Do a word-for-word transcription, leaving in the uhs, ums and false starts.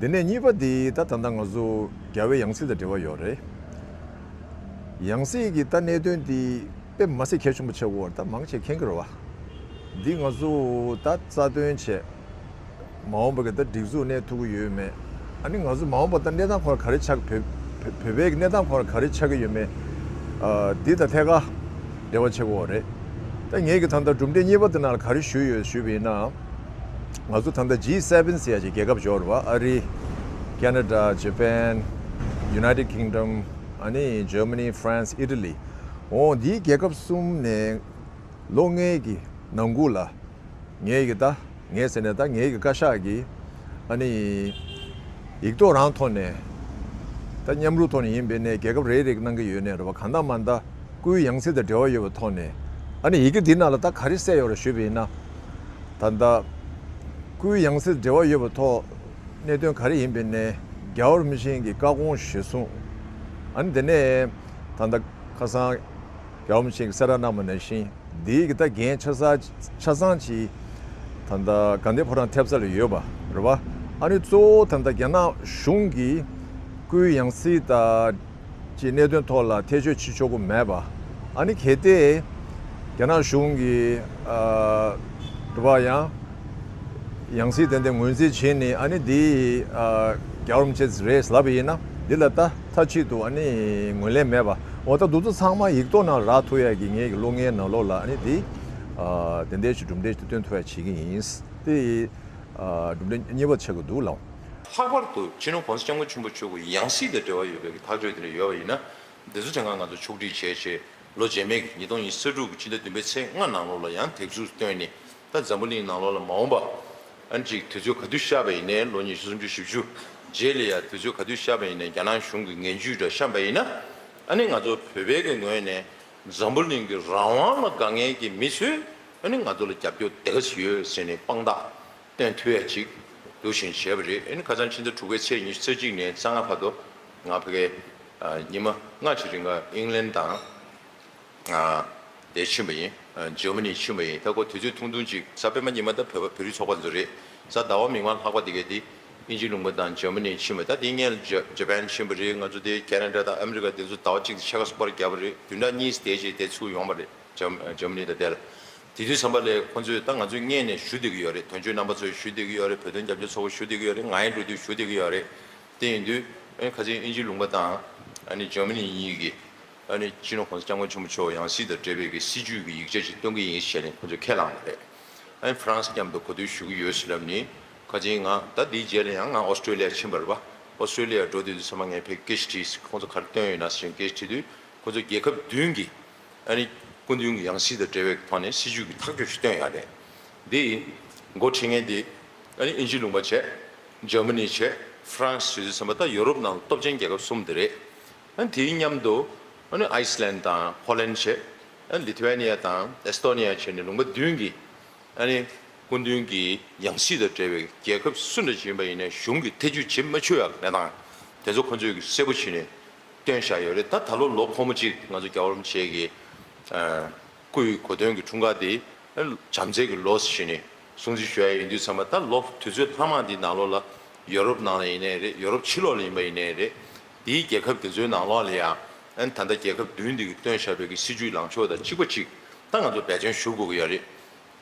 དེ་ནས་གཉིས་པ་དེ་ད་ད་ལྟ་ང་ཚོ་རྒྱལ་བའི་ཡང་སྲིད་དང་འབྲེལ་བ་ཡོད་རེད། ཡང་སྲིད་ཀྱི་ད་གནད་དོན་དེ་དཔེ་མ་སྲིད་གལ་ཆེན་པོ་ཆགས་ཀྱི་ཡོད་རེད། ད་མང་ཆེ་མཁྱེན་གྱི་རེད་བ། འདི་ང་ཚོ་ད་རྩ་དོན་བྱས། མ་འོངས་པ་གི་ད་སྒྲིག་འཛུགས་གནས་ཐུབ་ཀྱི་ཡོད་མེད། ཨ་ནི་ང་ཚོ་མ་འོངས་པ་ད་གནས་སྟངས་ཁོ་ར་ག་རེ་ཆགས། བོད་བོད་བོད་པའི་གི་གནས་སྟངས་ཁོ་ར་ག་རེ་ཆགས་ཀྱི་ཡོད་མེད། ཨ་འདི་དང་ཐད་ཀར་འབྲེལ་བ་ཆགས་ཀྱི་ཡོད་རེད། ད་ངས་གི་ད་ལྟ་གྲུབ་འབྲས་གཉིས་པ་དེ་ནང་ལ་ག་རེ་ཞུས་ཡོད་ཞུས་པ་ཡིན་ན། ང་ཚོ་ད་ལྟ་ཇི་སེ་བེན་ཟེར་ཡ་ཅིག་རྒྱལ་ཁབ་འབྱོར་བ། ཨ་རི། ཁེ་ན་ཌ། ཇ་པན། ཡུ་ནའི་ཊེཌ་ཀིང་ཌམ། ཨ་ནི་ཇར་མ་ནི། ཧྥ་རན་སི། ཨི་ཊ་ལི། འོ་འདིའི་རྒྱལ་ཁབ་གསུམ་ནས་ལོ་ལྔའི་གི་ནང་འཁོད་ལ་ངའི་གི་ད་ངས་ཟེར་ནས་ད་ངའི་གི་བཀའ་ཤག་གི་ཨ་ནི་ཡིག་ཐོག་རང་ཐོག་ནས། ད་མཉམ་རུབ་ཐོག་ནས་ཡིན་པའི་ནས་རྒྱལ་ཁབ་རེ་རེ་གི་གནང་གི་ཡོད་ནས་རེད་བ། གང་ལྟར་མ་ལྟར་སྐུའི་ཡང་སྲིད་དང་འབྲེལ་བ་ཡོད་པའི་ཐོག་ནས། ཨ་ནི་ཡི་གེ་འདི་ནང་ལ་ད་ག་རེ་གསལ་ཡོད་རེད་ཞུས་པ་ཡིན་ན། ད་ལྟ་སྐུའི་ཡང་སྲིད་འབྲེལ་བ་ཡོད་པའི་ཐོག་གནད་དོན་ག་རེ་ཡིན་པའི་ནས་རྒྱལ་བ་རིན་པོ་ཆེ་གི་བཀའ་དགོངས་གཞིར་བཟུང་། ཨ་ནི་དེ་ནས་ད་ལྟ་ཁ་སང་རྒྱལ་བ་རིན་པོ་ཆེ་གི་གསལ་བསྒྲགས་གནང་བ་ནང་བཞིན། འདིའི་གི་ད་འགན་ཆ་ཚང་ཆ་ཚང་ཅིག་ད་ལྟ་དགའ་ལྡན་ཕོ་བྲང་ཐེབས་རྩ་ལ་ཡོད་པ་རེད་བ། ཨ་ནི་གཙོ་བོ་ད་ལྟ་རྒྱ་ནག་གཞུང་གིས་སྐུའི་ཡང་སྲིད་དང་ཅིག་གནད་དོན་ཐོག་ལ་ཐེ་བྱུས་བྱེད་ཆོག་གི་མེད་པ། ཨ་ནི་གལ་ཏེ་རྒྱ་ནག་གཞུང་གིས་ཨ་རེད་བ། ཡང་ཡང་སྲིད་དེ་འདྲ་ངོས་འཛིན་བྱས་ནས། ཨ་ནི་འདི་ཨ་རྒྱལ་བ་རིན་པོ་ཆེ་རེད་ལབ་པ་ཡིན་ན། འདི་ལ་ད་མཐའ་གཅིག་ཏུ་ཨ་ནི་ངོས་ལེན་མེད་པ། འོ་ད་འདི་ཚོ་ཚང་མ་ཡིག་ཐོག་ནང་རག་ཐུབ་ཡ་གི་ངའི་གི་ལོ་ལྔའི་ནང་ལོགས་ལ་ཨ་ནི་འདི་ཨ་དེ་འདྲའི་ཞིག་གྲུབ་འབྲས་ཞིག་སྟོན་ཐུབ་ཡ་བྱེད་ཀྱི་ཡིན། དེ་ཨ་གྲུབ་འབྲས་གཉིས་པ་ཆགས་ཀྱི་འདུག་ལགས། ལྷག་པར་དུ་སྤྱི་ནོར་༸གོང་ས་༸སྐྱབས་མགོན་ཆེན་པོ་མཆོག་གི་ཡང་སྲིད་དང་འབྲེལ་བ་ཡོད་པའི་གི་ཐག་གཅོད་དེ་འདྲ་ཡོད་པ་ཡིན་ན། འདི་ཚོ་དེ་སྔ་ང་ཚོ་ཕྱོགས་སྒྲིག་བྱས་བྱས། ལོ་རྗེས་མའི་ཉིས་སྟོང་ཉི་ཤུ་རྩ་དྲུག་གི་ཕྱི་ཟླ་བདུན་པའི་ཚེས་ལྔ་ནང་ལོགས་ལ་ཡང་དེབ་གཟུགས་བཏོན་ནས། ད་འཛམ་བུ་གླིང་ནང་ལོགས་ལ་མ་འོངས་པ་ཨ་ནི་ཅིག་དུས་ཚོད་ག་དུས་ཤར་བ་ཡིན་ནའི། ལོ་ཉི་ཤུ་སུམ་ཅུ་བཞི་བཅུ་རྗེས་ལ་ཡང་དུས་ཚོད་ག་དུས་ཤར་བ་ཡིན་ནའི་རྒྱ་ནག་གཞུང་གི་ངན་ཇུས་འདྲ་བཤམས་པ་ཡིན་ན། ཨ་ནི་ང་ཚོ་བོད་པའི་གི་ངོས་ནས་འཛམ་བུ་གླིང་གི་རང་དབང་ལ་དགའ་མཁན་གྱི་མི་ཚོས་ཨ་ནི་ང་ཚོ་ལ་རྒྱབ་སྐྱོར་དེ་ག་ཚོད་ཡོད་ཟེར་ནས་དཔང་རྟགས་སྟོན་ཐུབ་ཡ་ཅིག་འདུག་བཞིན་བྱས་པ་རེད། ཨ་ནི་ཁ་སང་ཕྱི་ཟླ་དྲུག་པའི་ཚེས་ཉི་ཤུ་རྩ་གཅིག་ནས་རྩ་ལྔ་བར་དུ་ང་ཕ་གིར་ཨ་ཉི་མ་ལྔ་ཅིག་རིང་ག་ཨིང་ལན་དང་ཨ་དེར་ཕྱིན་པ་ཡིན། ཨ་འཇར་མ་ནི་ཕྱིན་པ་ཡིན། ད་ཁོ་དུས་ཚོད་ཐུང་ཐུང་ཅིག་གཟའ་སྤེན་པ་ཉི་མ་ད་བོད་པ་བོད་རིགས་ཚོགས་པ་ཚོ་རེད། གཟའ་ཟླ་བ་མིག་དམར་ལྷག་པ་དེ་གའི་དེ་དབྱིན་ཇི་ལུང་པ་དང་འཇར་མ་ནི་ཕྱིན་པ། ད་དེ་སྔོན་ལ་ཇ་ཇ་པན་ཕྱིན་པ་རེད། ང་ཚོ་དེ་ཁེ་ན་ཌ་དང་ཨ་མི་རི་ཀ་དེ་ཚོ་ཟླ་བ་གཅིག་དང་ཕྱེད་ཀ་སོ་པར་བརྒྱབ་པ་རེད། བདུན་ཕྲག་གཉིས་དེ་རྗེས་དེ་ཚུར་ཡོང་བ་རེད། འཇར་འཇར་མ་ནི་དང་དེ་ལ། དེ་དུས་ཙམ་པ་ལས་ཁོང་ཚོས་ད་ང་ཚོའི་སྔོན་ནས་ཞུ་བསྡད་ཀྱི་ཡོད་རེད། དོན་གཅོད་རྣམ་པ་ཚོས་ཞུ་བསྡད་ཀྱི་ཡོད་རེད། བོད་དོན་རྒྱབ་སྐྱོར་ཚོགས་པ་ཞུ་བསྡད་ཀྱི་ཡོད་རེད། ང་ཡང་འགྲོ་དུས་ཞུ་བསྡད་ཀྱི་ཡོད་རེད། དེ་ཡིན་དུས་ཨ་ནི་ཁ་སང་དབྱིན་ཇི་ལུང་པ་དང་ཨ་ནི་འཇར་མ་ནི་གཉིས་ཀྱིས་ཨ་ནི་སྤྱི་ནོར་༸གོང་ས་༸སྐྱབས་མགོན་ཆེན་པོ་མཆོག་ཡང་སྲིད་དང་འབྲེལ་བའི་གི་སྲིད་བྱུས་ཀྱི་ཡིག་ཆ་ཞིག་སྟོན་གྱི་ཡིན་ཞེས་ནས་ཁོང་ཚོས་ཁས་བླངས་པ་རེད། ཨ་ནི་ཧྥ་རན་སི་མཉམ་དུ་གོ་བསྡུར་ཞུ་གི་ཡོད་ཟེར་ལབ་ནི། ཁ་སང་ང་ད་འདིའི་རྗེས་ལ་ཡང་ང་ཨོ་སི་ཀྲོ་ལི་ཡ་ཕྱིན་པ་རེད་པ། ཨོ་སི་ཀྲོ་ལི་ཡ་འགྲོ་དུས་ཚང་མ་ངས་ཕར་སྐད་ཆ་དྲིས། ཁོང་ཚོ་ག་རེ་བཏོན་ཡོད་ན་ཟེར་སྐད་ཆ་དྲིས་དུས། ཁོ་ཚོ་རྒྱལ་ཁབ་བདུན་གྱི་ཨ་ནི་སྐུ་མདུན་གྱི་ཡང་སྲིད་དང་འབྲེལ་བའི་ཐོག་ནས་སྲིད་བྱུས་ཀྱི་ཐག་གཅོད་ཞིག་བཏོན་ཡོད་རེད། འདི་འགོ་ཁྲིད་མཁན་དེ་ཨ་ནི་དབྱིན་ཇི་ལུང་པ་བྱས། འཇར་མ་ནི་བྱས། ཧྥ་རན་སི་བྱས་དུས་ཙམ་པ་ད་ཡོ་རོབ་ནང་སྟོབས་ཆེན་རྒྱལ་ཁབ་གསུམ་དེ་རེད། ཨ་ནི་དེའི་མཉམ་དུ་ཨ་ནི་ཨའི་སི་ལན་དང་ཧོ་ལན་བྱས། ཨ་ནི་ལི་ཐུ་ཝེ་ནི་ཡ་དང་ཨེ་སི་ཐོ་ནི་ཡ་བྱས་ནས་ལུང་པ་བདུན་གྱི་ཨ་ནི་སྐུ་མདུན་གྱི་ཡང་སྲིད་དང་འབྲེལ་བའི་རྒྱལ་ཁབ་སུ་འདྲ་ཞིག་ཡིན་པ་ཡིན་ནའི་གཞུང་གིས་ཐེ་བྱུས་བྱེད་མ་ཆོག་ཡག་གནས་སྟངས་དེ་ཚོ་ཁོང་ཚོས་གསལ་པོ་བྱས་ནས་བཏོན་བཞག་ཡོད་རེད། ད་ད་ལོ་ལོ་འཁོར་མོ་གཅིག་ང་ཚོ་རྒྱལ་བ་རིན་པོ་ཆེ་གི་ཨ་སྐུའི་གོ་སྟོན་གྱི་འཁྲུངས་སྐར་དེ་བྱམས་བརྩེ་གི་ལོ་ཟེར་ནས་སྲུང་བརྩི་ཞུ་ཡ་ཡིན་དུས་ཙམ་པ། ད་ལོ་དུས་ཚོད་ལྷག་མ་འདི་ནང་ལོགས་ལ་ཡོ་རོབ་ནང་ལ་ཡིན་ནའི་རེད། ཡོ་རོབ་ཕྱི་ལོགས་ལ་ཡིན་པ་ཡིན་ནའི་རེད། དེའི་རྒྱལ་ཁབ་དེ་ཚོའི་ནང་ལོགས་ལ་ཡང་ཨ་ནི་ད་ལྟ་རྒྱལ་ཁབ་བདུན་འདི་གིས་བཏོན་བཞག་པའི་གི་སྲིད་བྱུས་ལངས་ཕྱོགས་དང་གཅིག་པ་གཅིག་ད་ང་ཚོ་འབད་བརྩོན་ཞུ་དགོས་ཀྱི་ཡོད་རེད།